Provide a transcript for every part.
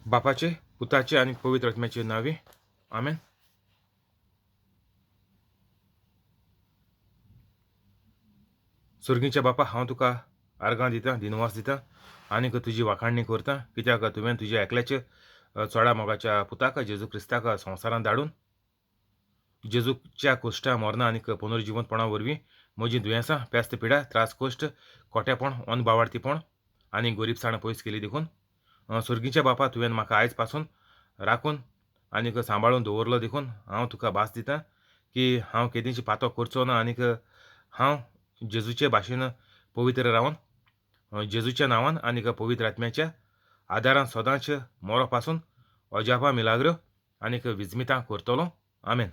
बापाचे, पुताचे आनी पवित्र आत्म्याचे नांवे, आमेन. सर्गीच्या बापा, हांव तुका आर्गां दितां, दिनवास दितां आनीक तुजी वाखाणणी करता, कित्याक तुवें तुज्या एकल्याचे चोडा मोगाच्या पुताक जेजू क्रिस्ताक संवसारांत धाडून जेजूच्या कोश्टा मरणां आनीक पुनर्जिवंतपणा वरवीं म्हजीं दुयेंसां, पेस्त पिडा, त्रास, कोश्ट, कोटेपण, अनबावार्थीपण आनी गरिबसाण पयस केली देखून सर्गीच्या बापा तुवें म्हाका आयज पासून राखून आनीक सांबाळून दवरलो देखून हांव तुका भास दितां की हांव केदींच पातो करचो ना आनीक हांव जेजूचे भाशेन पवित्र रावन जेजूच्या नांवान आनीक पवित्र आत्म्याच्या आदारान सदांच मोरो पासून अजापां, मिलाग्रो आनीक विजमितां करतलो. आमेन.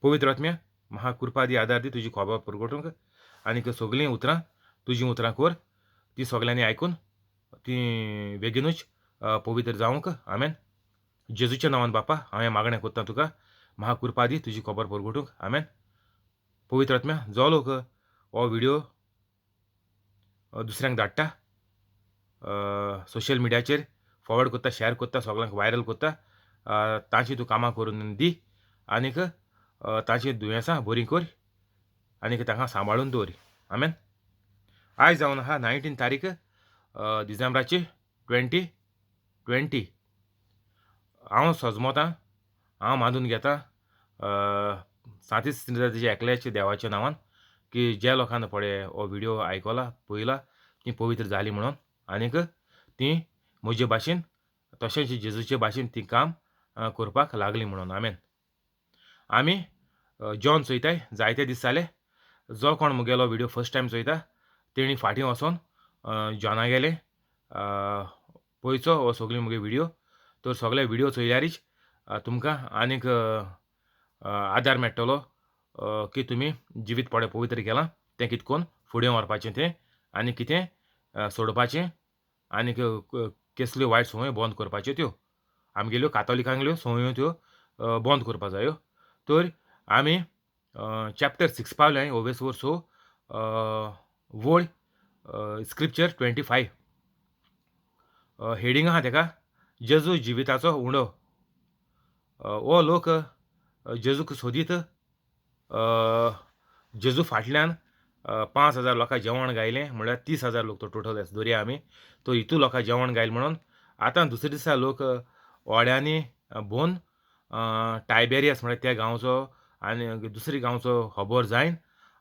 पवित्र आत्म्या, म्हाका कृपा दी, आदार दी तुजी खबर परगटूंक आनीक सगळीं उतरां तुजीं उतरां कर, ती सगल्यांनी आयकून ती बेगीनूच पवित्र जावंक. आमेन. जेजूच्या नांवान बापा हांवें मागणें करता तुका, म्हाका कृपा दी तुजी खबर परगटूंक. आमेन. पवित्र आत्म्या, जो लोक हो व्हिडियो दुसऱ्यांक धाडटा, सोशल मिडियाचेर फॉरवर्ड करता, शेअर करता, सगळ्यांक व्हायरल करता, तांची तूं कामां करून दी आनीक तांची दुयेंसां बरीं कर आनीक तांकां सांबाळून दवर. आमेन. आयज जावन आहा 19 तारीख डिसेंबराची 2020. हांव सजमतां, हांव मानून घेता सांतीस तिच्या एकल्याच्या देवाच्या नांवान की ज्या लोकांना पळय हो व्हिडियो आयकला पळयला ती पवित्र जाली म्हणून आनीक ती म्हजे भाशेन तशेंच जेजूचे भाशेन ती काम करपाक लागली म्हणून. आमेन. आमी जॉन चोयताय जायते दीस जाले. जो कोण मुगेलो व्हिडियो फर्स्ट टायम चोयता तेणी फाटीं वचोन जॉना गेले पळयचो हो सगळी मुगे व्हिडियो. तर सगळे व्हिडियो चोयल्यारीच तुमकां आनीक आदार मेळटलो की तुमी जिवीत पळय पवित्र केलां तें कितकोन फुडें व्हरपाचें तें आनी कितें सोडपाचें आनीक केसल्यो वायट संवयो बंद करपाच्यो त्यो आमगेल्यो कातोलिकांगल्यो संवयो त्यो बंद करपा जायो. तर आमी चॅप्टर 6 पावले ओवेस वर्सो वळ स्क्रिप्चर 25 हेडींग आहा तेका जेजू जिविताचो उंडो. हो लोक जेजूक सोदीत जेजू फाटल्यान 5,000 लोकां जेवण गायलें म्हणल्यार 30,000 लोक तो टोटल धरया आमी. तो हितू लोकां जेवण गायलें म्हणून आतां दुसरे दिसा लोक वाड्यांनी भोवन टायबेरियस म्हळ्यार त्या गांवचो आनी दुसरे गांवचो खबर जायन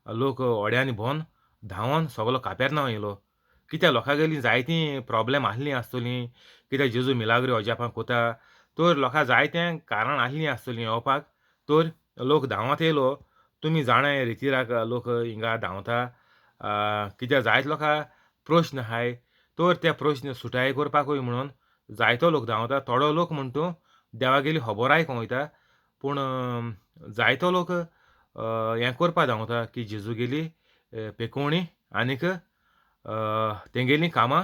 लोक वाड्यांनी भोवन धांवन सगलो कापेर्नांव येयलो. कित्याक लोकां गेली जायतीं प्रोब्लेम आहलीं आसतलीं, कित्याक जेजू मिलाग्री अजापां कोता तर लोकां जायतें कारण आहलीं आसतलीं येवपाक. तर लोक धांवत येयलो. तुमी जाणाय रितिराक लोक हिंगा धांवता कित्याक जायते लोकां प्रश्न आहाय तर ते प्रश्न सुटाय करपाकूय म्हणून जायतो लोक धांवता. थोडो लोक म्हण तूं देवागेली खबर आयकोंक वयता पूण जायतो लोक हें करपा धांवता की जेजूगेली पेकोवणी आनीक तेंगेलीं कामां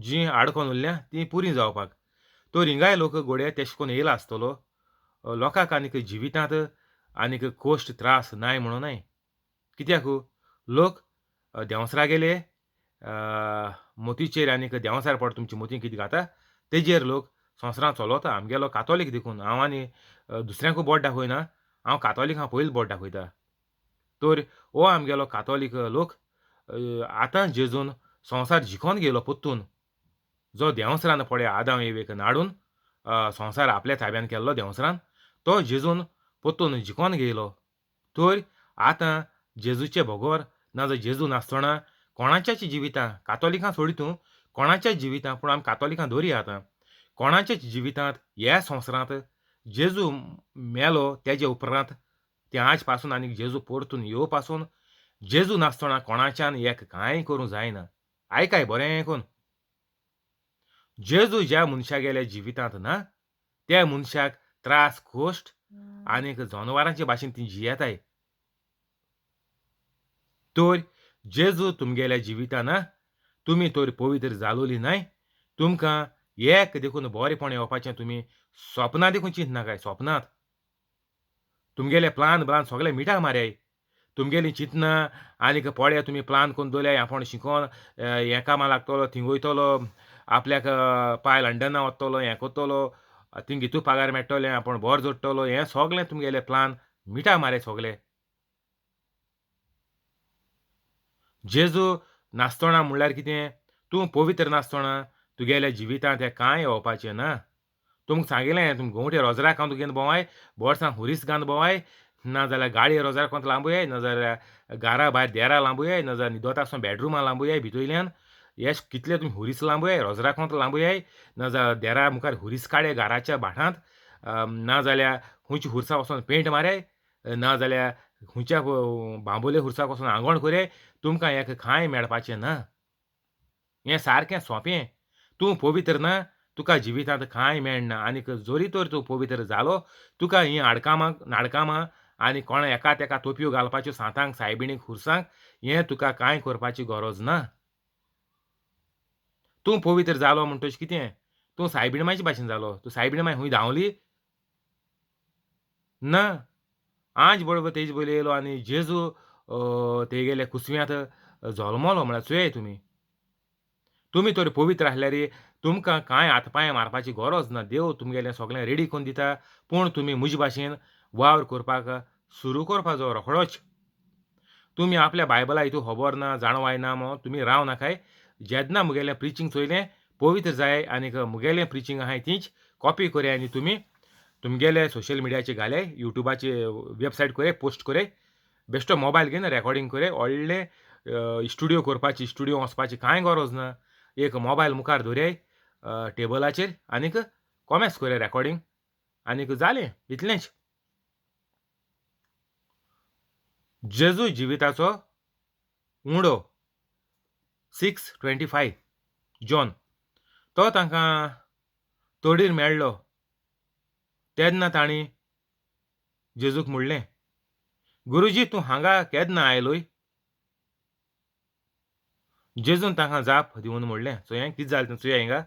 जीं आडकोन उरल्या तीं पुरी जावपाक. तर हिंगाय लोक घोडये तेश कोन्न येयला आसतलो. लोकांक आनीक जिवितांत आनीक कोश्ट त्रास नाय म्हणून नाय, कित्याक लोक देंवसरा गेले मोतीचेर आनीक देंवसार पड तुमची मोती कितें घाता तेजेर लोक संवसारांत चलोता. आमगेलो कातोलीक देखून हांव आनी दुसऱ्यांकूय बोट दाखयना, हांव कातोलीक हांव पयलीं बोट दाखयता. तर हो आमगेलो कातोलीक लोक आतां जेजून संवसार जिखोन गेलो पोत्तून जो देंवसरान पळय आदांव एवेक नाडून संवसार आपल्या ताब्यान केल्लो देंवसरान तो जेजून पोत्तून जिखोन गेलो. तर आतां जेजूचे बगर ना जर जेजू नासतना कोणाच्याच जिवितां कातोलिकां सोडी तूं कोणाच्याच जिवितां पूण आमी कातोलिकां धरया आतां कोणाच्याच जिवितांत ह्या संवसारांत जेजू मेलो तेजे उपरांत ते आज पासून आनी जेजू परतून येव पासून जेजू नासतना कोणाच्यान एक कांय करूंक जायना. आयकाय बरें कोन जेजू ज्या मनशा गेल्या जिवितांत ना त्या मनशाक त्रास कोश्ट आनीक जनावरांचे भाशेन ती जियेताय. तर जेजू तुमगेल्या जिवितां ना तुमी तर पवित्र जालोली न्हय तुमकां एक देखून बरेपण येवपाचें तुमी सपनां देखून चिंतनाकाय. सपनांत तुमगेले प्लान ब्लान सगळे मिठा मारयाय तुमगेलीं चिंतनां आनीक पळय तुमी प्लान करून दवरल्या आपूण शिकोन हें कामां लागतलो थिंग वयतलो आपल्याक पाय लंडना वतलो, हें करतलो, थिंग हितू पगार मेळटलें, आपूण बोर जोडटलो, हें सगलें तुमगेलें प्लान मिठा मारे सगले. जेजू नासतना म्हणल्यार कितें, तूं पवित्र नासतना तुगेल्या जिवितांत हें कांय येवपाचें ना. तुमकां सांगिल्लें, तुमी गोंवटे रोजराक हांव तुगेन भोंवाय, बोरसां हुरीस घालून भोंवाय, नाजाल्यार गाडये रोजराक कोंत लांबूयाय, नाजाल्यार घरा भायर देरा लांबूयाय, नाजाल्यार न्हिदोता आसतना बेडरुमा लांबूयाय भितोयल्यान, हे कितले तुमी हुरीस लांबूयाय, रोजराक कोंत लांबूयाय, नाजाल्यार देरा मुखार हुरीस काडे घराच्या भाटांत, नाजाल्यार खुंयच्या हुरसा वचोन पेंट माराय, नाजाल्यार खुंयच्या बांबोले हुरसाक वचोन आंगवण कोराय, तुमकां हें कांय मेळपाचें ना. हें सारकें सोंपें. तूं पवित्र ना, तुका जिवितांत कांय मेळना. आनीक जरी तर तूं पवित्र जालो, तुका हीं आडकामां नाडकामां आनी कोणा एका तेका तोपयो घालपाच्यो सांतांक सायबिणीक खुरसांक, हें तुका कांय करपाची गरज ना. तूं पवित्र जालो म्हणटच कितें, तूं सायबीण मायचे भाशेन जालो. तूं सायबीण माय खूंय धांवली ना. आज बरोबर तेजे पयलीं येयलो आनी जेजू तेगेले कुसव्यांत जल्मलो म्हळ्यार चोयाय तुमी. तुमी तर पवित्र आसल्यार तुमकां कांय हात पांय मारपाची गरज ना. देव तुमगेलें सगळें रेडी करून दिता, पूण तुमी म्हजे भाशेन वावर करपाक सुरू करपा जावो रोखडोच. तुमी आपल्या बायबला हितू खबर ना, जाणवाय ना म्हणून तुमी राव नाकाय. जेन्ना म्हगेलें प्रिचींग चोयलें पवित्र जाय आनीक म्हगेलें प्रिचींग आहाय तीच कॉपी कोराय आनी तुमी तुमगेले सोशल मिडियाचे घाले, युट्यूबाचे वेबसायट कोराय, पोस्ट कोराय, बेश्टो मोबायल घेवन रेकॉर्डिंग कोराय. व्हडलें स्टुडियो करपाची, स्टुडियो वचपाची कांय गरज ना. एक मोबायल मुखार दवराय टेबलाचेर आनीक कॉमेस कोराय रेकॉर्डिंग, आनीक जालें इतलेंच. जेजू जिविताचो उंडो 6:25 जॉन. तो तांकां तोडीर मेळ्ळो तेन्ना तांणी जेजूक म्हणलें, गुरुजी तूं हांगा केन्ना आयलोय? जेजून तांकां जाप दिवन म्हणलें, चोया कितें जालें तें चोया हिंगा.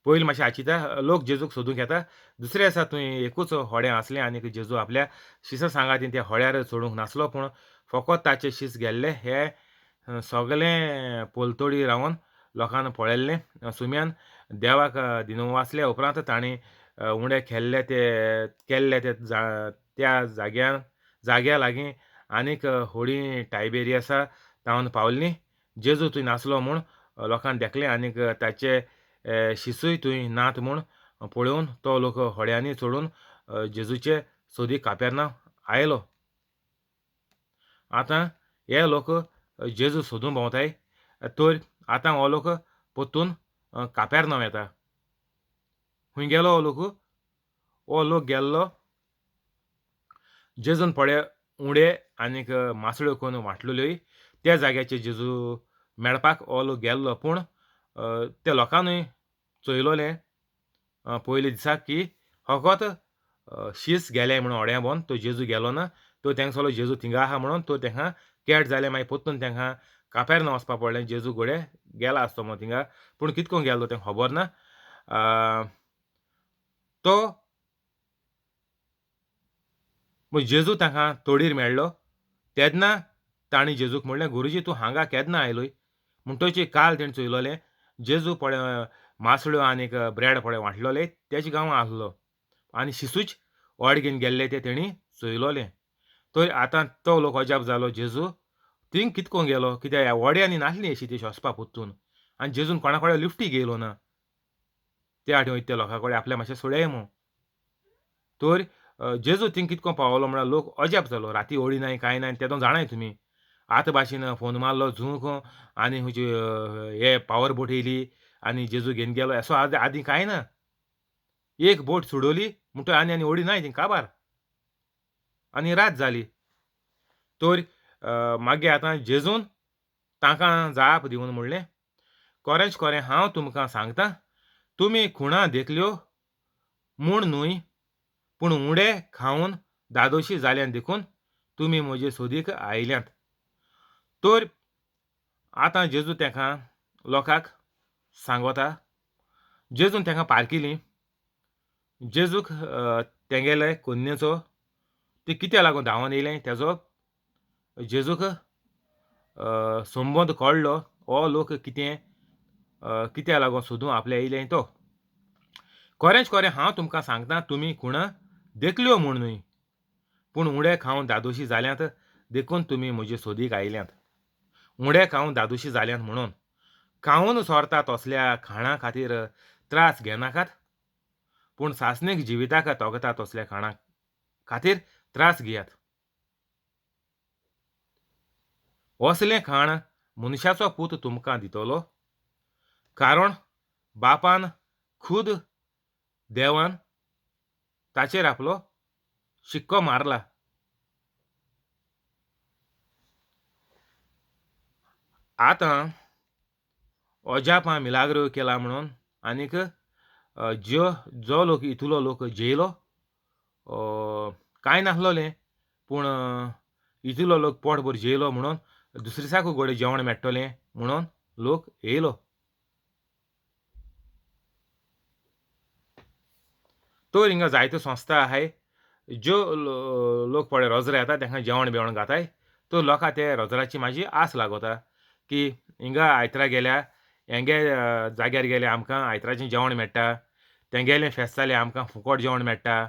पयलीं मातशें आचिता, लोक जेजूक सोदूंक येता. दुसरें आसा थंय एकूच होडें आसलें आनीक जेजू आपल्या शिसां सांगातीन त्या होड्यार चडूंक नासलो, पूण फकत ताचे शीस गेल्ले. हे सगलें पलतडी रावन लोकान पळयल्लें. सुम्यान देवाक दिनवासल्या उपरांत तांणी उंडे खेल्ले ते केल्ले ते त्या जाग्या लागीं आनीक होडी टायबेरियसा तावन पावल्लीं. जेजू थंय नासलो म्हूण लोकान देखलें आनीक ताचे शिसूय थंय नात म्हूण पळोवन तो लोक होड्यांनी चडून जेजूचे सोदीक कापेर्नांव आयलो. आतां हे लोक जेजू सोदूंक भोंवताय, तर आतां हो लोक परतून कापेर्नांव येता. खंय गेलो हो लोक? हो लोक गेल्लो जेजून पळय उंडे आनीक मासळ्यो करून वांटलेल्योय त्या जाग्याचेर जेजू मेळपाक हो लोक गेल्लो. पूण त्या लोकांनूय चोयलोलें पयले दिसाक की फकत शीस गेलें म्हणून होड्या भोवन तो जेजू गेलो ना. तो तेंगसलो जेजू थिंगा आहा म्हणून तो तेंकां कॅट जालें. मागीर परतून तेंकां कापेर्नांव वचपा पडलें. जेजू घोडे गेला आसतो म्हणून थिंगा, पूण कितको गेल्लो तें खबर ना. तो जेजू तांकां तोडीर मेळ्ळो तेन्ना तांणी जेजूक म्हणलें, गुरुजी तूं हांगा केन्ना आयलोय? म्हणटच काल तेणें चोयलोलें जेजू पळय मासळ्यो आनीक ब्रेड पळय वांटलोले तेज गांवां आसलो आनी शिसूच ओड घेवन गेल्ले ते तेणी चोयलोलें. तर आतां तो लोक अजाप जालो, जेजू थिंग कितको गेलो, कित्याक ह्या व्हड्यांनी नासली अशी ती सोंसपा परतून, आनी जेजून कोणा कडेन लिफ्टी गेलो ना त्या आठ वयता त्या लोकां कडेन आपल्या मातशें सोडय म्हूण. तर जेजू थिंग कितको पावलो म्हळ्यार लोक अजाप जालो. राती ओडी नाय कांय नाय तेदो जाणाय तुमी, आतां भाशेन फोन मारलो झूंक आनी खंयची हे पावर बोट येयली आनी जेजू घेवन गेलो असो आदीं कांय ना. एक बोट सोडवली म्हणटकीर आनी आनी ओडी नाय ती काबार आनी रात जाली. तर मागीर आतां जेजून तांकां जाप दिवन म्हणलें, कोरेंच कोरें हांव तुमकां सांगता, तुमी खुणां देखल्यो म्हूण न्हय, पूण उंडे खावन दादोशी जाल्यान देखून तुमी म्हजे सोदीक आयल्यात. तर आतां जेजू तेंकां लोकांक सांगता, जेजून तेंकां पारकिली. जेजूक तेंगेले कोन्नेचो ते कित्याक लागून धांवन येयलें तेजो जेजूक संबंद कळ्ळो. हो लोक कितें कित्या लागून सोदूं आपल्या येयलें तो. खरेंच खरें हांव तुमकां सांगता, तुमी खुणां देखल्यो म्हूण न्हय, पूण उडे खावन दादोशी जाल्यात देखून तुमी म्हजे सोदीक आयल्यात. उडे खावन दादोशी जाल्यात म्हणून खावन सोरता तसल्या खाणा खातीर त्रास घेनाकात, पूण सासणीक जिविताक तोगता तसल्या खाणा खातीर त्रास घेयात. असलें खाण मनशाचो पूत तुमकां दितलो, कारण बापान खुद देवान ताचेर आपलो शिक्को मारला. आतां अजापां मिलाग्रो केला म्हणून आनीक ज्यो जो लोक इतलो लोक जेयलो कांय नासलोलें, पूण इतलो लोक पोटभर जेयलो म्हणून दुसरे दिसाकूय घोडये जेवण मेळटलें म्हणून लोक येयलो. तर हिंगा जायत्यो संस्था आहाय ज्यो लोक पळय रोजरा येता तांकां जेवण बिवण घाताय. तर लोकां ते रोजराची मातशी आस लागता की हिंगा आयतरा गेल्या हेंगे जाग्यार गेल्या आमकां आयतराचें जेवण मेळटा, तेंगेलें फेस्त जालें आमकां फुकट जेवण मेळटा.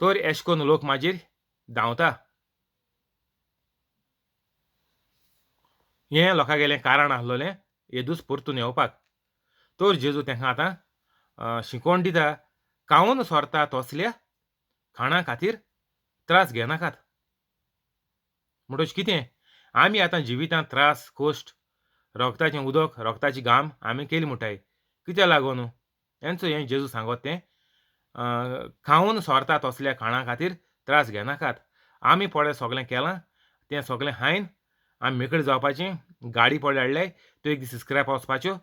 तर एश कोन्न लोक मागीर धांवता. हें लोकांगेलें कारण आसलोलें येदूच परतून येवपाक. तर जेजू तांकां आतां शिकोवन दिता, खावन सोरता तसल्या खाणा खातीर त्रास घेनाकात. म्हणटच कितें आमी आतां जिवितांत त्रास कश्ट रोगताचें उदक रोगताची घाम आमी केली म्हणटाय, कित्याक लागून हेंचो हें जेजू सांगत तें खावन सोरता तसल्या खाणा खातीर त्रास घेनाकात. आमी पळय सगळें केलां तें सगळें हायन आमी मेकळी जावपाचें. गाडी पळय हाडले त्यो एक दीस स्क्रॅप वचपाच्यो,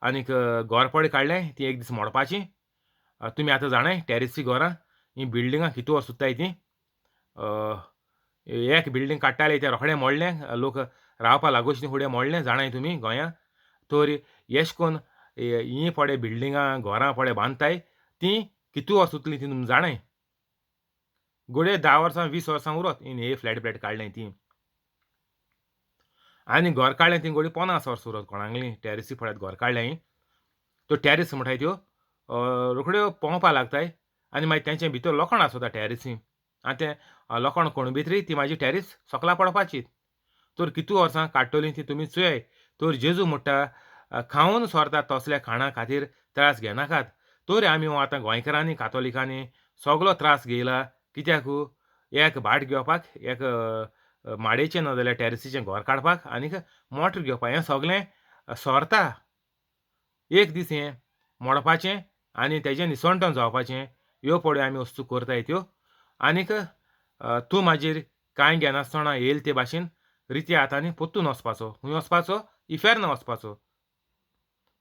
आनीक घर पळय काडलें ती एक दीस मोडपाची. तुमी आतां जाणाय टॅरिसी घरां हीं बिल्डिंगां कितू वर्स सुत्ताय तीं. एक बिल्डींग काडटाले तें रोखडें मोडलें, लोक रावपा लागोच न्ही फुडें मोडलें, जाणाय तुमी गोंयांत. तर एश कोन्न हीं पळय बिल्डिंगां घरां पळय बांदताय तीं कितू वर्स उरतलीं तीं तुमी जाणाय. घडये 10 वर्सां 20 वर्सां उरत हीं हे फ्लॅट फ्लॅट काडलें तीं. आनी घर काडलें तीं घडये 50 वर्स उरत कोणागलीं टॅरिसी पळयात घर काडलें हीं. त्यो टॅरिस म्हणटाय त्यो रोखड्यो पोंवपा लागताय आनी मागीर तेंचे भितर लोखण आसता टॅरिसी, आनी तें लोखण कोण भितरी ती मागीर टॅरिस सकला पडपाची. तर कितू वर्सां काडटलीं ती तुमी चोयाय. तर जेजू म्हणटा खावन सोरता तसल्या खाणा खातीर त्रास घेनाकात. तर आमी आतां गोंयकारांनी कातोलिकांनी सगलो त्रास घेयला कित्याक एक भाट घेवपाक, एक माडयेचें ना जाल्यार टॅरिसीचें घर काडपाक आनीक मोटर घेवपाक. हें सगलें सोरता, एक दीस हें मोडपाचें आनी तेजें निसणटण जावपाचें. ह्यो पळय आमी वस्तू करताय त्यो. आनीक तूं मागीर कांय घेनासतना येयल ते भाशेन रित्या हातांनी परतून वचपाचो. खंय वचपाचो? इफेर्न वचपाचो.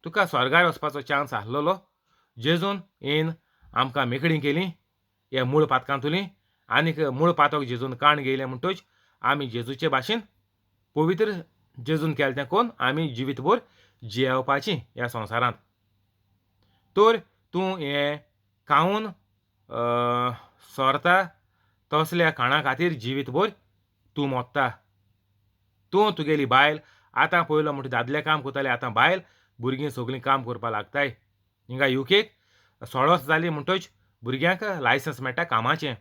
तुका स्वर्गार वचपाचो चान्स आसलेलो. जेजून येन आमकां मेकळी केली हे मूळ पातकांतुली, आनीक मूळ पातक जेजून काण घेयलें म्हणटच आमी जेजूचे भाशेन पवित्र जेजून केलें तें कोन्न आमी जिवीतभर जियेवपाची ह्या संवसारांत. तर तूं हें खावन सोरता तसल्या खाणा खातीर जिवीतभर तूं मोत्ता. तूं तुगेली बायल आतां पयलो म्हणटा दादले काम करताले, आतां बायल भुरगीं सगळीं काम करपाक लागताय. हिंगा युकेक 16 वर्सां जालीं म्हणटच भुरग्यांक लायसन्स मेळटा कामाचें.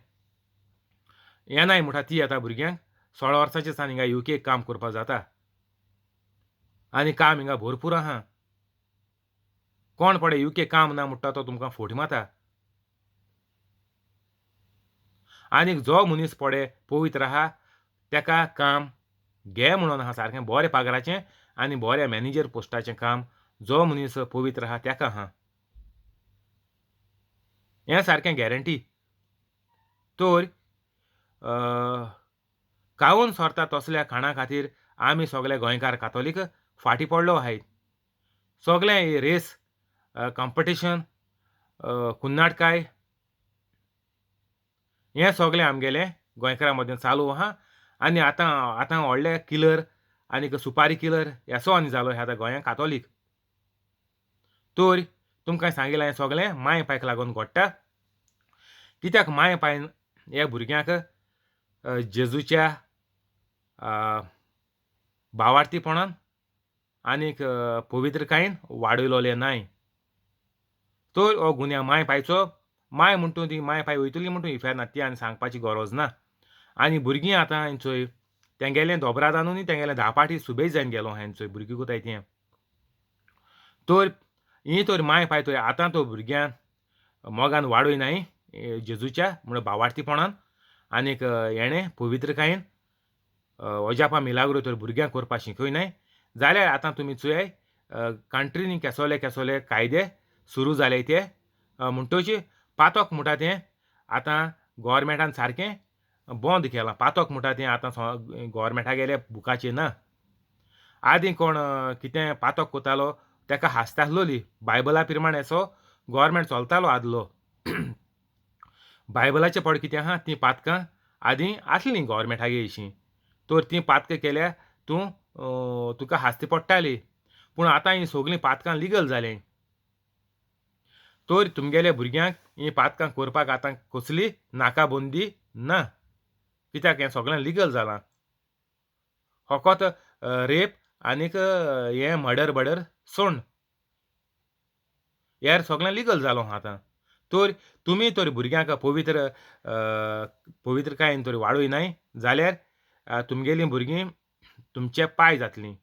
येनाय म्हणटा ती आतां भुरग्यांक 16 वर्सांचे सान हिंगा युकेक काम करपाक जाता. आनी काम हिंगा भरपूर आहा. कोण पळय युके काम ना म्हणटा तो तुमकां फोटी मारता. आनीक जो मनीस पळय पवित्र आहा तेका काम घे म्हणून आहा, सारकें बरें पगाराचें आनी बऱ्या मॅनेजर पोस्टाचें काम जो मनीस पवित्र आहा तेका आहा. हें सारकें गॅरंटी. तर खावन सोरता तसल्या खाणा खातीर आमी सगळे गोंयकार कातोलीक फाटीं पडलो आहाय. सगळें रेस कॉम्पिटिशन कुन्नाटकाय हें सगळें आमगेलें गोंयकारां मदें चालू आहा. आनी आतां आतां व्हडले किलर आनीक सुपारी किलर हेसो आनी जालो हे आतां गोंयांत कातोलीक. तर तुमकां सांगिल्लें हें सगळें मांय पायक लागून घडटा. कित्याक मांय पायन ह्या भुरग्यांक जेजूच्या भावार्थीपणान आनीक पवित्रकायेन वाडयलोलें नाय. तर हो गुन्यांव माय पायचो, माय म्हण तूं ती माय पाय वयतली म्हण तूं इफेर्नांत ती आनी सांगपाची गरज ना. आनी भुरगीं आतां हेंचोय तेंगेलें दोबरादानूय तेंगेलें धा पाटी सुबेज जावन गेलो हेंचोय भुरगीं कोताय तें. तर ही तर माय पाय तर आतां तो भुरग्यांक मोगान वाडय नाय जेजूच्या म्हणून भावार्थीपणान आनीक हेणें पवित्रकायेन ओजापा मिलाग्रो तर भुरग्यांक करपाक शिकय नाय जाल्यार आतां तुमी चोयाय कंट्रीनी केसोले केसोले कायदे सुरू जाले ते. म्हणटोच पातोक म्हणटा तें आतां गोवोरमेंटान सारकें बंद केलां. पातोक म्हणटा तें आतां गोवोरमेंटा गेले बुकाचेर ना. आदीं कोण कितें पातोक कोतालो तेका हांसता आसलोली, बायबला प्रमाण असो गोवोरमेंट चलतालो आदलो. बायबलाचें पड कितें आहा तीं पातकां आदीं आसलीं गोवोरमेंटागे अशीं, तर तीं पातकां केल्यार तूं तुका हास्ती पडटाली. पूण आतां हीं सगलीं पातकां लिगल जालीं. तर तुमगेल्या भुरग्यांक हीं पातकां करपाक आतां कसली नाकाबंदी ना, कित्याक हें सगळें लिगल जालां. फकत रेप आनीक हें मर्डर बर्डर सोड, हेर सगळें लिगल जालो आतां. तर तुमी तर भुरग्यांक पवित्र पवित्रकायेन तर वाडय नाय जाल्यार तुमगेलीं भुरगीं तुमचे पाय जातलीं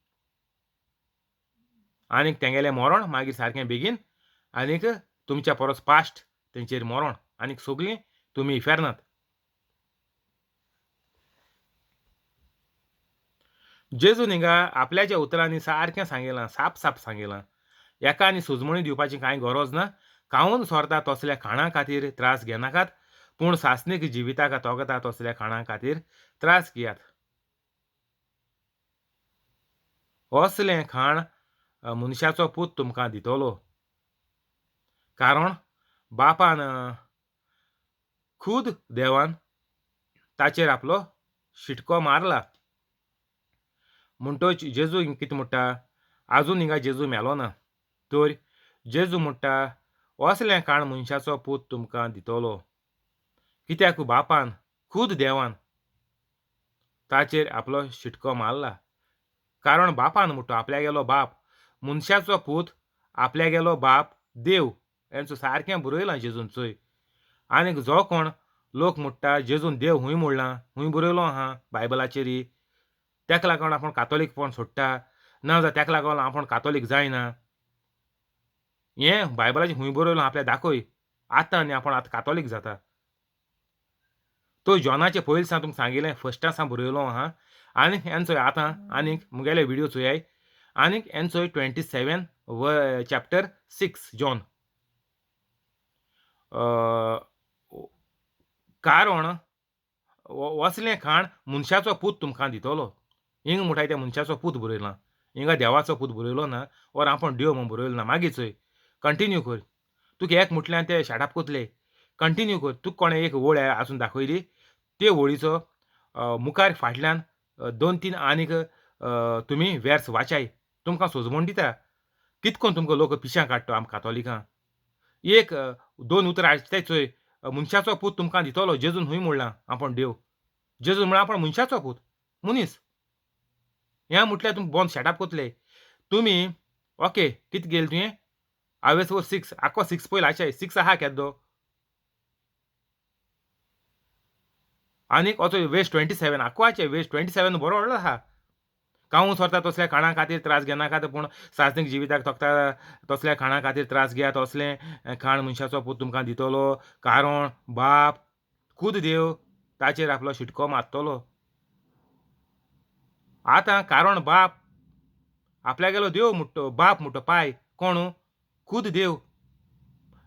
आनीक तेंगेलें मरण मागीर सारकें बेगीन आनीक तुमच्या परस पास्ट तेंचेर मरण आनीक सगलीं तुमी इफेर्नात. जेजून हिंगा आपल्याच्या उतरांनी सारकें सांगिलां, साप साप सांगिलां. एका आनी सुजमणी दिवपाची कांय गरज ना. खावन सोरता तसल्या खाणां खातीर त्रास घेनाकात, पूण सासणीक जिविताक तोगता तसल्या खाणां खातीर त्रास घेयात. असलें खाण मनशाचो पूत तुमकां दितलो, कारण बापान खूद देवान ताचेर आपलो शिटको मारला. म्हणटोच जेजू कितें म्हणटा, आजून हिंगा जेजू मेलो ना, तर जेजू म्हणटा असलें खाण मनशाचो पूत तुमकां दितलो, कित्याक बापान खूद देवान ताचेर आपलो शिटको मारला. कारण बापान म्हणटा आपल्यागेलो बाप मनशाचो पूत आपल्यागेलो बाप देव हेंचो सारकें बरयलां जेजून चोय. आनीक जो कोण लोक म्हणटा जेजून देव हूंय म्हणलां, हूंय बरयलो आहा बायबलाचेर, तेका लागून आपूण कातोलीकपण सोडटा, ना जाल्यार तेका लागून आपूण कातोलीक जायना, हें बायबलाचेर हूंय बरयलां आपल्याक दाखय आतां आनी आपूण आतां कातोलीक जाता. तो जॉनाचे पयलीं सावन तुमकां सांगिल्लें फर्स्टा सावन बरयलो आहा. आनीक हेंचोय आतां आनीक मुगेले व्हिडियो चोयाय आनीक हेंचोय 27 चॅप्टर 6 जॉन. कारण वसलें खाण मनशाचो पूत तुमकां दितलो. हिंग म्हणटाय तें मनशाचो पूत बरयलां, हिंगा देवाचो पूत बरयलो ना, ओर आपूण देव म्हूण बरयलो ना. मागीर चोय कंटिन्यू कर, तुका एक म्हटल्यार ते शाटाप कोतले, कंटिन्यू कर. तुका कोणें एक वळ आसून दाखयली ते वळीचो मुखार फाटल्यान 2-3 आनीक तुमी वेर्स वाचाय, तुमकां सोजमण दिता कितकोन तुमकां लोक पिशां काडटा आमकां कातोलिकां. 1-2 उतरां आसताय चोय, मनशाचो पूत तुमकां दितलो. जेजून हूंय म्हणलां आपूण देव, जेजून म्हणलां आपूण मनशाचो पूत मनीस. हें म्हटल्यार तुमकां बंद शॅटअप कोतले तुमी. ओके कितें गेले तुवें हांवें सो 6 आखो 6 पयलो आशे 6 आहा केदो आनीक असो वेस्ट 27 आखो आशे वेस्ट 27 बरो व्हडलो आहा. कावून सोरता तसल्या खाणां खातीर त्रास घेनाकात, पूण सासणीक जिविताक तोखता तसल्या खाणां खातीर त्रास घेयात. असलें खाण मनशाचो पूत तुमकां दितलो, कारण बाप खूद देव ताचेर आपलो शिटको मारतलो. आतां कारण बाप आपल्यागेलो देव म्हणटो, बाप म्हणटो पाय कोण खूद देव.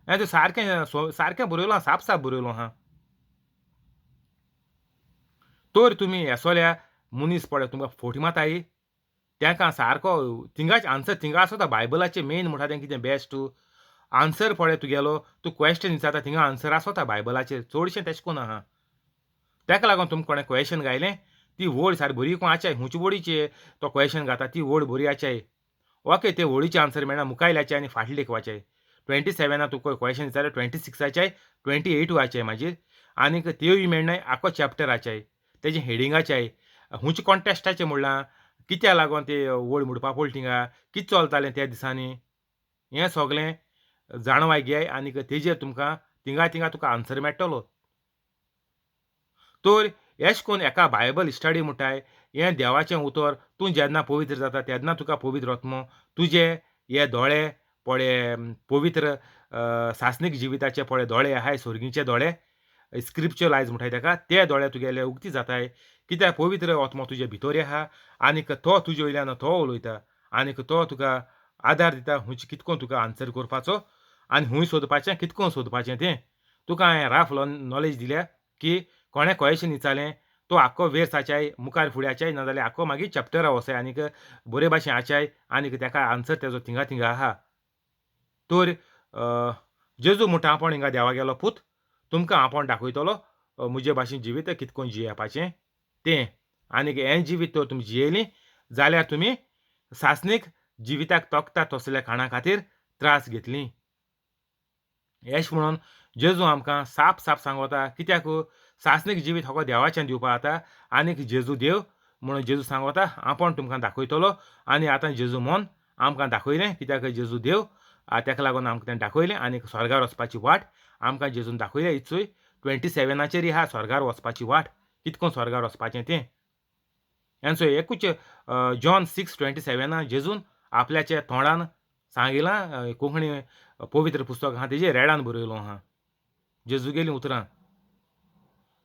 हें सारकें सारकें बरयलो, साप साप बरयलो आहा. तर तुमी हेसोल्या मनीस पळय तुमकां फोटी माताय तेंकां सारको थिंगाच आन्सर थिंगा आसता. बायबलाचें मेन म्हणटा तें कितें बेस्ट आन्सर पळय तुगेलो, तूं क्वेश्चन विचारता थिंगा आन्सर आसता बायबलाचेर चडशें तेशें कोन्न आहा. तेका लागून तुमकां कोणें क्वेश्चन घायलें ती वळ सारकी बरी कोण आचाय हुंची वळीचे तो क्वेश्चन घाता ती वळ बरी आचाय. ओके ते वळीचे आन्सर मेळना मुखायल्याचे आनी फाटले वाचाय. 27 तुका क्वेश्चन विचारलें 26 आचाय 28 आचाय मागीर आनीक त्योय मेळनाय आखो चॅप्टर आचाय तेजें हेडिंगाचाय हुंचे कॉन्टेस्टाचें म्हणलां कित्या लागोन ते वळ मोडपा पडली थिंगा, कितें चलतालें त्या दिसांनी, हें सगलें जाणवाय घेय आनीक तेजेर तुमकां थिंगा थिंगा तुका आन्सर मेळटलो. तर एश कोन्न एका बायबल स्टडी म्हणटाय हें देवाचें उतर तूं जेन्ना पवित्र जाता तेन्ना तुका पवित्र आत्मो तुजे हे दोळे पळे पवित्र सासणीक जिविताचे पळे दोळे आहाय, सोर्गीचे दोळे, स्क्रिप्चुअल आयज म्हणटाय तेका, ते दोळे तुगेले उक्ती जाताय. कित्याक पवित्र आत्मो तुजे भितर आहा आनीक तो तुजे वयल्यान तो उलयता आनीक तो तुका आदार दिता हुंयचे कितको तुका आन्सर करपाचो आनी हुंय सोदपाचें कितको सोदपाचें तें. तुका हांवें राफ नॉलेज दिल्या की कोणें क्वेशन विचारलें तो आख्खो वेर्स आचाय मुखार फुडें आचाय, नाजाल्यार आख्खो मागीर चॅप्टरा वचाय आनीक बरे भाशेन आचाय आनीक तेका आन्सर तेजो थिंगा थिंगा आहा. तर जेजू म्हणटा आपूण हिंगा देवा गेलो पूत, तुमकां आपूण दाखयतलो म्हजे भाशेन जिवीत कितकोन जियेवपाचें तें. आनीक हें जिवीत तर तुमी जियेलीं जाल्यार तुमी सासणीक जिविताक तोखता तसल्या खाणा खातीर त्रास घेतलीं. एश म्हणून जेजू आमकां साप साप सांगता कित्याक सासणीक जिवीत हो देवाचें दिवपा जाता आनीक जेजू देव म्हणून जेजू सांगता आपूण तुमकां दाखयतलो. आनी आतां जेजू म्हूण आमकां दाखयलें कित्याक जेजू देव तेका लागून आमकां तेणें दाखयलें आनीक स्वर्गार वचपाची वाट आमकां जेजून दाखयल्या. इत्सूय 27 आहा स्वर्गार वचपाची वाट, कितको स्वर्गार वचपाचें तें. आनी एकूच जॉन 6:27 जेजून आपल्याच्या तोंडान सांगिलां, कोंकणी पवित्र पुस्तक आहा तेजेर रेडान बरयलो आहा जेजूगेलीं उतरां.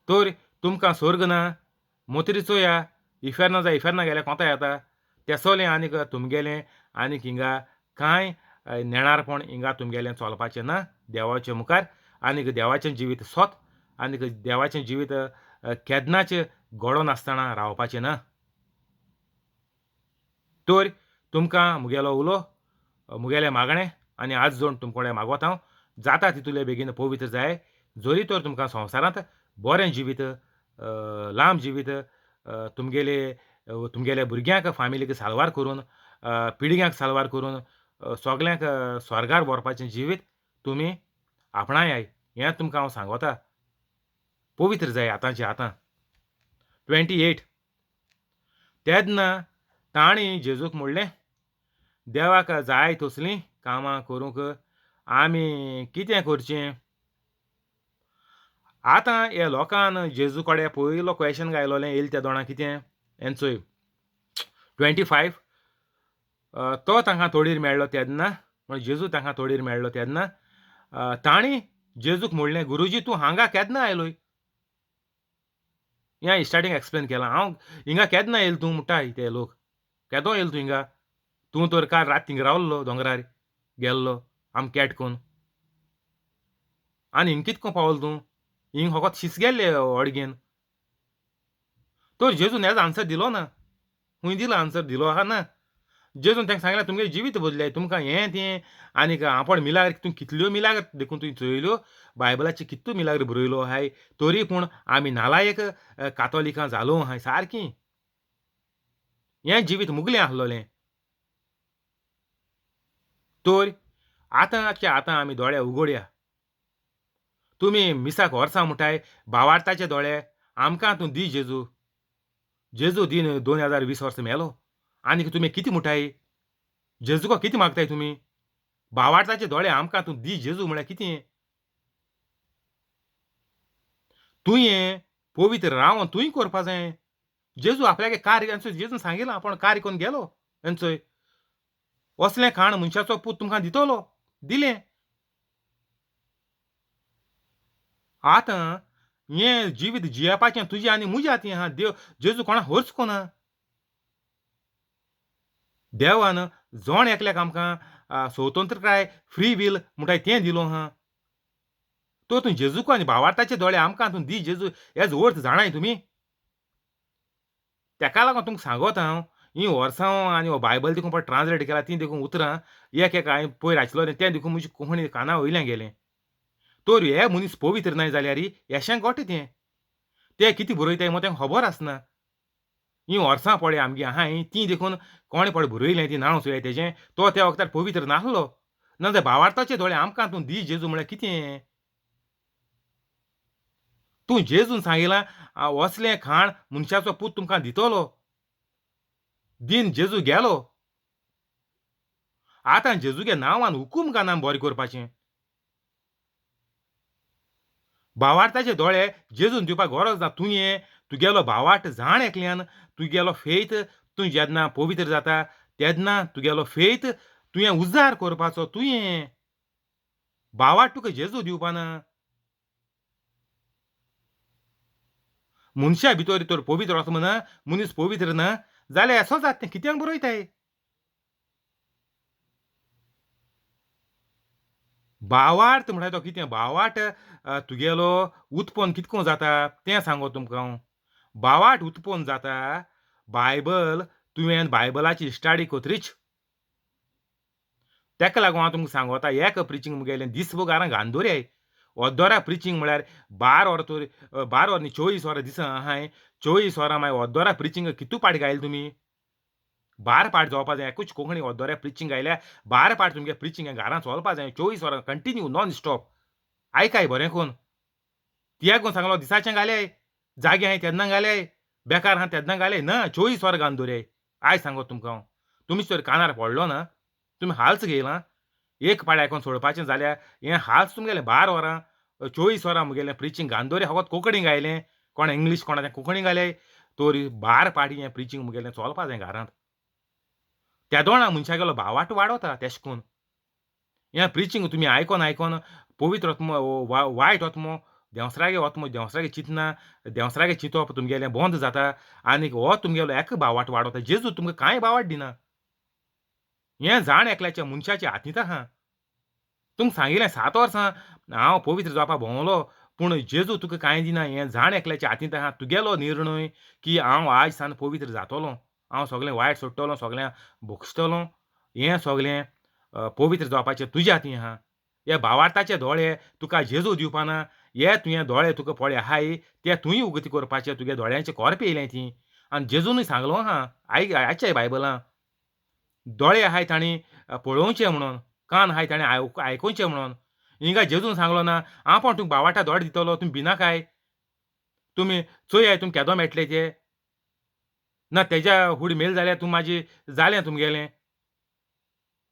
तर तुमकां स्वर्ग ना मोतरी चोया, इफेर्ना जाय इफेर्ना गेल्यार कोंता येता तेसोलें आनीक तुमगेलें आनीक हिंगा कांय नेणारपण हिंगा तुमगेलें चलपाचें ना देवाचे मुखार. आनीक देवाचें जिवीत सोत आनीक देवाचें जिवीत केन्नाच घडोनासतना रावपाचें ना. तर तुमकां मुगेलो उलो मुगेलें मागणें आनी आज जोड तुमकडे मागोता हांव जाता तितूले बेगीन पवित्र जाय, जरी तर तुमकां संवसारांत बरें जिवीत लांब जिवीत तुमगेले तुमगेले भुरग्यांक फामिलीक साल्वार करून पिळग्यांक साल्वार करून सगल्यांक स्वर्गार व्हरपाचें जिवीत तुमी आपणायाय हें तुमकां हांव सांगोता. पवित्र जाय आतांचे आतां. 28 तेन्ना तांणी जेजूक म्हणलें, देवाक जाय तसलीं कामां करूंक आमी कितें करचें? आतां हे लोकान जेजू कडेन पयलो क्वेशन घायलोलें येयलें त्या दोणां कितें हें चोय. 25 तो तांकां तोडीर मेळ्ळो तेन्ना, जेजू तांकां तोडीर मेळ्ळो तेन्ना तांणी जेजूक म्हणलें, गुरुजी तूं हांगा केन्ना आयलोय? हें स्टार्टींग एक्सप्लेन केलां हांव, हिंगा केन्ना येयलो तूं म्हणटाय ते लोक, केदो येयलो तूं हिंगा, तूं तर काल रात थिंगा रावल्लो दोंगरार गेल्लो आम कॅट कोन, आनी हिंग कितको पावलो तूं, हिंग फकत शीस गेल्ले अडगेन. तर जेजून हेजो आन्सर दिलो ना, खूंय दिलो आन्सर दिलो आहा ना. जेजून तांकां सांगलें तुमगेलें जिवीत बदले, तुमकां हें तें आनीक आपण मिलाग्र तूं कितल्यो मिलाग्र देखून तुवें चोयल्यो, बायबलाचे कितल्यो मिलाग्र बरयलो आहाय, तरी पूण आमी नालायक कातोलिकां जालो आहाय सारकीं, हें जिवीत मुगलें आसलोलें. तर आतांचे आतां आमी दोळे उगोडया. तुमी मिसाक वर्सां म्हणटाय भावार्थाचे दोळे आमकां तूं दी जेजू, जेजू दीन 2020 वर्सां मेलो आनीक तुमी कितें म्हणटाय, जेजूको कितें मागताय तुमी? भावार्थाचे दोळे आमकां तूं दी जेजू म्हळ्यार कितें? तुवें पवित्र रावन तुवें करपा जाय. जेजू आपल्यागे कार्य जेजून सांगिलां आपूण कार्य करून गेलो एन्चोय असलें खाण मनशाचो पूत तुमकां दितलो, दिलें. आतां हें जिवीत जियेवपाचें तुजें आनी म्हज्या हातीं आहा. देव जेजू कोणा खर्च कोना, देवान जण एकल्याक आमकां स्वतंत्रताय फ्री will म्हणटाय तें दिलो आहा. तर तूं जेजूक आनी भावार्थाचे दोळे आमकां तूं दी जेजू हेजो अर्थ जाणाय तुमी? तेका लागून तुमकां सांगोता हांव हीं वर्सां आनी हो बायबल देखून पळय ट्रान्सलेट केला तीं देखून उतरां एक एक हांवें पयर आशिल्लो तें देखून म्हजे कोंकणी काना वयल्यान गेलें. तर हे मनीस पवित्र नाय जाल्यार येशें गोटे तें, ते कितें बरयताय म्हूण तेंकां खबर आसना. हीं वर्सां पळय आमगे आहाय तीं देखून कोणें पळय बरयलें तीं नांव चोया तेजें, तो त्या वखदार पवित्र नासलो. नाजाल्यार भावार्थाचे दोळे आमकां तूं दी जेजू म्हळ्यार कितें? तूं जेजून सांगिलां असलें खाण मनशाचो पूत तुमकां दितलो. दिन जेजू गेलो. आतां जेजूगे नांवान हुकूम काना बरें करपाचें. भावार्थाचे दोळे जेजून दिवपाक गरज ना. तुवें तुगेलो भावार्थ जाण एकल्यान तुगेलो फेथ, तूं जेन्ना पवित्र जाता तेन्ना तुगेलो फेथ तुवें उजार करपाचो. तुवें भावार्थ तुका जेजू दिवपाना. मनशा भितर तर पवित्र आत्मो ना, मनीस पवित्र ना जाल्यार असो जाता तें कित्याक बरयताय? भावार्थ म्हणटा तो कितें? भावार्थ तुगेलो उत्पन्न कितको जाता तें सांगो तुमकां हांव. भावार्थ उत्पन्न जाता बायबल तुवें बायबलाची स्टडी कोत्रीच. तेका लागून हांव तुमकां सांगोता एक प्रिचींग मुगेलें दीसभर घारां घान दवराय. अर्दोरा प्रिचींग म्हळ्यार 12 वरां तर 12 वरां न्ही 24 वरां दिसा आहाय, 24 वरां मागीर अर्दोरा प्रिचींग कितू पाट गायले तुमी? 12 पाट जावपा जाय. एकूच कोंकणी अर्दोरा प्रिचींग गायल्यार 12 पाट तुमगे प्रिचींग घरांत चलपा जाय 24 वरां कंटिन्यू नॉन स्टॉप. आयकाय बरें कोन. तियागो सांगलो दिसाचें घाले, जागे आहाय तेन्ना घाले, बेकार आहा तेन्ना घाले ना, 24 वरां घालून दवराय. आयज सांगो तुमकां हांव, तुमी तर कानार पडलो ना, तुमी हाल्स घेयला एक पाड आयकोन सोडपाचें जाल्यार हें हाल्स तुमगेलें 12 वरां 24 वरां मुगेलें प्रिचींग घालून दवराय. फकत कोंकणी गायलें, कोण इंग्लीश कोणाचें कोंकणी घाले तर 12 पाटी हें प्रिचींग मुगेलें चलपा जाय घरांत. त्या दोणा मनशागेलो भावार्थ वाडोता तेश कोन. हें प्रिचींग तुमी आयकोन आयकोन पवित्र आत्मो वायट आत्मो देंवसरागे आत्मो देंवसरागे चिंतना देंवसरागे चिंतप तुमगेलें बंद जाता आनीक हो तुमगेलो एक भावार्थ वाडोता. जेजू तुमकां कांय भावार्थ दिना. हें जाण एकल्याच्या मनशाच्या हातींत आहा. तुमकां सांगिल्लें 7 वर्सां हांव पवित्र जावपाक भोंवलो, पूण जेजू तुका कांय दिना. हें जाण एकल्याच्या हातींत आहा. तुगेलो निर्णय की हांव आयज सान पवित्र जातलो, हांव सगळें वायट सोडटलो, सगळें भोगसतलो, हें सगळें पवित्र जावपाचें तुज्या हातीं आहा. हे भावार्थाचे दोळे तुका जेजू दिवपाना. हे तुवें दोळे तुका पळय आहाय ते तुवें उगती करपाचे, तुगे दोळ्यांचे कोर पेयलें ती. आनी जेजूनय सांगलो आहा आयचे बायबलां, दोळे आहाय तांणी पळोवचें म्हणून, कान आहाय ताणें आयकुचें म्हणून. हिंगा जेजून सांगलो ना हांव पण तुका भावार्था दोळे दितलो, तुमी भिनाकाय, तुमी चोयाय तुमी केदो मेळटले ते ना, तेज्या हुड मेल जाल्यार तूं म्हाजी जालें तुमगेलें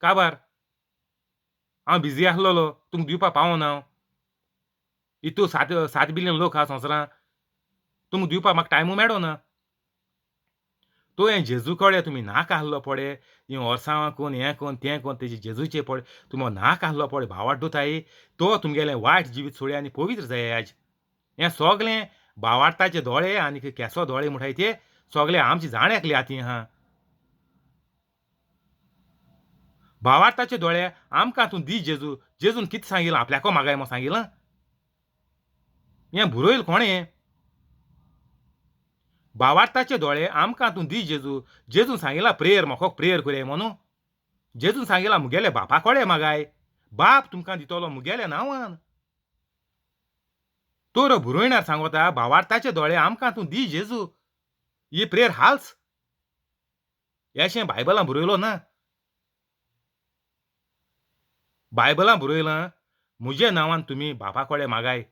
काबार. हांव बिजी आसलेलो, तुमकां दिवपाक पावना हांव. इतू 7 बिलियन लोक आहा संवसारांत, तुमकां दिवपाक म्हाका टायमू मेळना. तो हें जेजू कडेन तुमी नाका आहलो पळय, हीं वर्सां कोन हें कोन तें कोन तेजे जेजूचे पळय तुमी नाका आहलो पळय भावार्थ दिताय, तो तुमगेलें वायट जिवीत सोडया आनी पवित्र जाय आज. हें सगळें भावार्थाचे दोळे आनी केसो दोळे म्हणटाय ते सगळे आमचे जाण एकले हातीं आहा. भावार्थाचे दोळे आमकां तूं दी जेजू. जेजून कितें सांगिलां आपल्याको मागाय म्हूण सांगिलां? हें बरयल कोणें? भावार्थाचे दोळे आमकां तूं दी जेजू. जेजून सांगिलां प्रेयर म्हाका प्रेयर करया म्हणून. जेजून सांगिलां मुगेले बापा कडेन मागाय, बाप तुमकां दितलो मुगेल्या नांवान. तर बरयणार सांगता भावार्थाचे दोळे आमकां तूं दी जेजू. ही प्रेयर हाल्स अशें बायबलां बरयलो ना. बायबलां बरयलां म्हज्या नांवान तुमी बापा कडेन मागाय.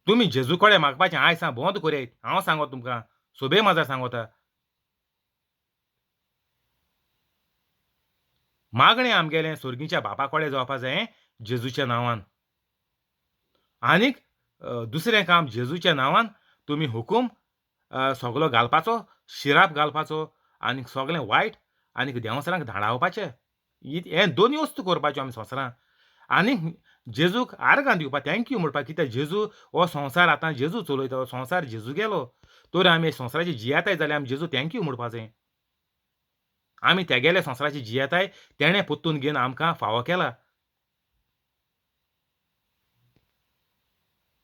तुमी जेजू कडेन मागपाचें आयज सांग बंद करयात. हांव सांगता तुमकां सोबे माजार सांगता, मागणें आमगेलें सोर्गीच्या बापा कडेन जावपा जाय जेजूच्या नांवान. आनीक दुसरें काम जेजूच्या नांवान तुमी हुकूम सगलो घालपाचो, शिराप घालपाचो आनी सगळें वायट आनी देंवसरांक धाडावपाचें. हें दोनूय वस्तू करपाच्यो आमी संवसारांत. आनी जेजूक आर्गां दिवपाक thank you म्हणपाक, कित्याक जेजू हो संवसार आतां जेजू चलयता, हो संवसार जेजू गेलो तर आमी संवसाराची जियेताय जाल्यार आमी जेजू thank you म्हणपाचें. आमी तेगेले संवसाराची जियेताय तेणें परतून घेवन आमकां फावो केला.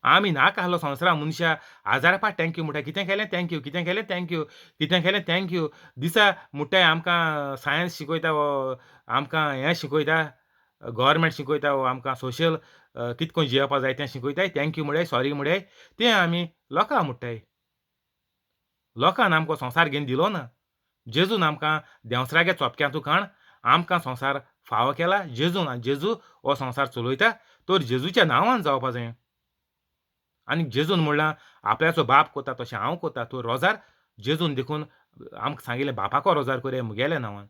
आमी नाका आहलो संवसारा मनशा हजार पाट thank you म्हणटा, कितें केलें thank you, कितें केलें thank you, कितें केलें thank you. दिसा म्हणटाय आमकां सायन्स शिकयता वो आमकां हें शिकयता, गव्हर्मेंट शिकयता वो आमकां सोशल कितें करून जियेवपा जाय तें शिकयताय, thank you म्हळ्यार सॉरी म्हळ्यार तें आमी लोकांक म्हणटाय. लोकान आमकां संवसार घेवन दिलो ना. जेजून आमकां देंवसरागे चोपक्यांतू काण आमकां संवसार फावो केला. जेजून आनी जेजू हो संवसार चलयता तर जेजूच्या नांवान जावपा जाय. आनी जेजून म्हणलां आपल्याचो बाप कोता तशें हांव कोता. तो रोजार जेजून देखून आमकां सांगिल्लें बापाको रोजार कोरया मुगेल्या नांवान.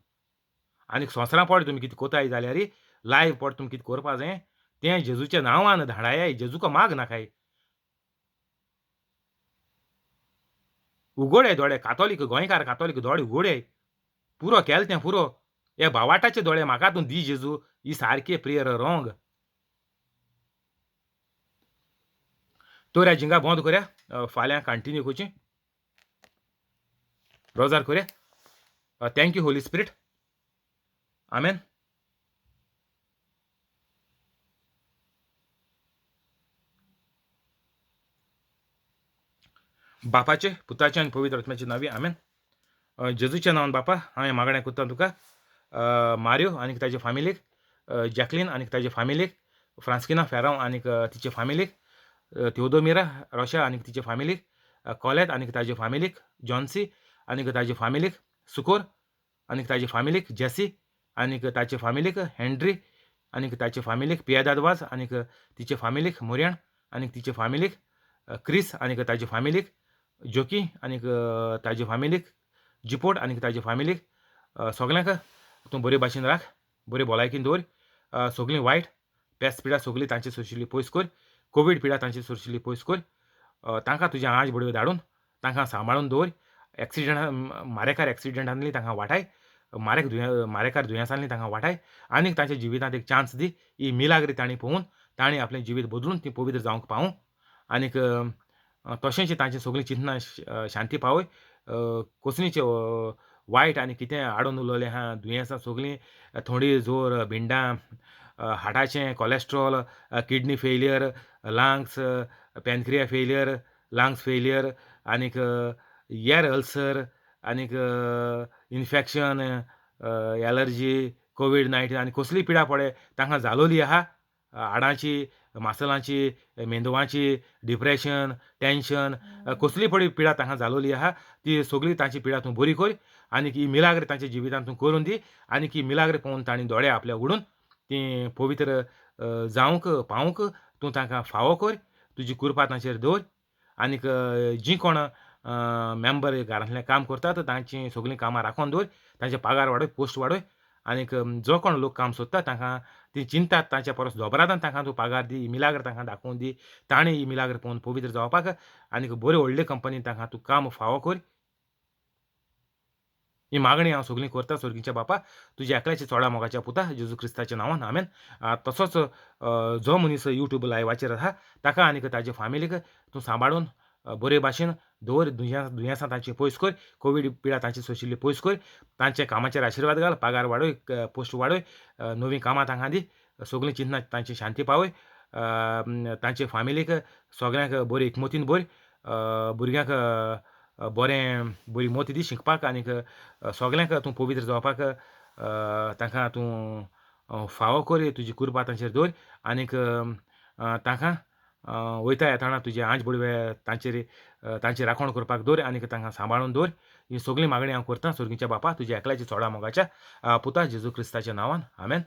आनी संवसारां पोड तुमी कितें कोताय जाल्यार लायव्ह पोड तुमी कितें करपा जाय तें जेजूच्या नांवान धाडाय, जेजूको माग नाकाय. उगोडे दोळे कातोलीक, गोंयकार कातोलीक दोळे उगोडे, पुरो केलें तें पुरो. हे बावाटाचे दोळे म्हाका तूं दी जेजू, ही सारकी प्रेयर रोंग. तर ह्या जिंगा बंद करया, फाल्यां कंटिन्यू करची. रोजार करया. Thank you Holy Spirit, amen. बापाचे पुताचे आनी पवित्र आत्म्याचे नांवी आमेन. जेजूच्या नांवान बापा हांवें मागणें करता तुका, मारियो आनी ताजे फामिलीक, जॅकलीन आनी ताजे फामिलीक, फ्रांस्किना फेरांव आनी तिचे फामिलीक, थियोदोमिरा रोशा आनी तिचे फामिलीक, कॉलेत आनी ताजे फामिलीक, जॉन्सी आनी ताजे फामिलीक, सुकोर आनी ताजे फामिलीक, जेसी आनी ताचे फामिलीक, हेनरी आनी ताचे फामिलीक, पियादाद वाज आनी तिचे फामिलीक, मोरयाण आनी तिचे फामिलीक, क्रिस आनी ताजे फामिलीक, जोकी आनी ताजे फामिलीक, जिपोट आनी ताजे फामिलीक, सगल्यांक तूं बरे भाशेन राख, बरे भलायकेन दवर. सगळीं वायट पेस्त पिडा सगळी तांचे सोशिल्ली पयस कर, कोवीड पिडा तांचे सोशिल्ली पयस कर. तांकां तुजें आंज बडयो धाडून तांकां सांबाळून दवर. एक्सिडंट मारेकार एक्सिडंटांतली तांकां वाटाय, मारेक दुयें मारेकार दुयेंसांतली तांकां वाटाय आनीक तांच्या जिवितांत एक चान्स दी. ही मिलाग्री तांणी पळोवन तांणी आपलें जिवीत बदलून ती पवित्र जावंक पावूं आनीक तशेंच तांची सगळीं चिंतनां शांती पावय. कसलीच वायट आनी कितें आडोवन उरलेलें आहा दुयेंसां सगळीं, थोडी जोर, भिंडां, हार्टाचें, cholesterol, kidney failure, lungs, pancreas failure, lungs failure आनीक इयर अल्सर आनीक इन्फेक्शन, एलर्जी, कोवीड 19 आनी कसली पिडा पळय तांकां जालोली आहा, हाडांची, मासलांची, मेंदवाची, डिप्रेशन, टेंशन, कसली पळय पिडा तांकां जालोली आहा ती सगळी तांची पिडा तूं बरी कर आनी ही मिलाग्र तांच्या जिवितांत तूं करून दी. आनी ही मिलाग्र पळोवन तांणी दोळे आपल्या उगडून ती पवित्र जावंक पावूंक तूं तांकां फावो कर, तुजी कृपा तांचेर दवर. आनीक जीं कोण मेंबर घरांतलें काम करतात तांची सगळीं कामां राखून दवर, तांचे पगार वाडय, पोस्ट वाडय. आनीक जो कोण लोक काम सोदता तांकां ती चिंतात तांच्या परस दोबरादान तांकां तूं पगार दी, मिलाग्र तांकां दाखोवन दी, तांणी ही मिलाग्र पळोवन पवित्र जावपाक आनीक बऱ्यो व्हडले कंपनीन तांकां तूं काम फावो कर. ही मागणी हांव सगळीं करता स्वर्गीच्या बापा, तुज्या एकल्याच्या चोडा मोगाच्या पुता जेजू क्रिस्ताच्या नांवान, आमेन. तसोच जो मनीस यूट्यूब लायवाचेर आसा ताका आनीक ताजे फामिलीक तूं सांबाळून बरे भाशेन दवर, दुयेंसां तांची पयस कर, कोवीड पिडा तांची सोशिल्ली पयस कर, तांच्या कामाचेर आशिर्वाद घाल, पगार वाडय, पोस्ट वाडय, नवीं कामां तांकां दी, सगळीं चिंतनां तांची शांती पावय, तांचे फामिलीक सगळ्यांक बरी एकमतीन भर, भुरग्यांक बरें बरी मोती दी शिकपाक आनीक सगळ्यांक तूं पवित्र जावपाक तांकां तूं फावो कर, तुजी कृपा तांचेर दवर आनीक तांकां वयता येतना तुजे आंज बडवे तांचेर तांची राखण करपाक दवर आनीक तांकां सांबाळून दवर. ही सगळीं मागणी हांव करता स्वर्गीच्या बापा, तुज्या एकल्याच्या चोडा मोगाच्या पुता जेजू क्रिस्ताच्या नांवान, आमेन.